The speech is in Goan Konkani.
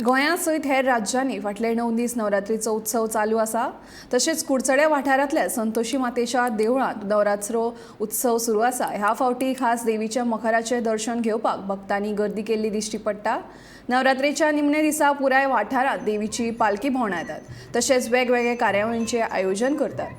गोंया सयत हेर राज्यांनी फाटले 9 दीस नवरात्रीचो उत्सव चालू आसा. तशेंच कुडचड्या वाठारांतल्या संतोषी मातेच्या देवळांत नवरात्रो उत्सव सुरू आसा. ह्या फावटी खास देवीच्या मखराचें दर्शन घेवपाक भक्तांनी गर्दी केल्ली दिश्टी पडटा. नवरात्रेच्या निमणे दिसा पुराय वाठारांत देवीची पालखी भोंवडायतात, तशेंच वेगवेगळे कार्यावळींचें आयोजन करतात.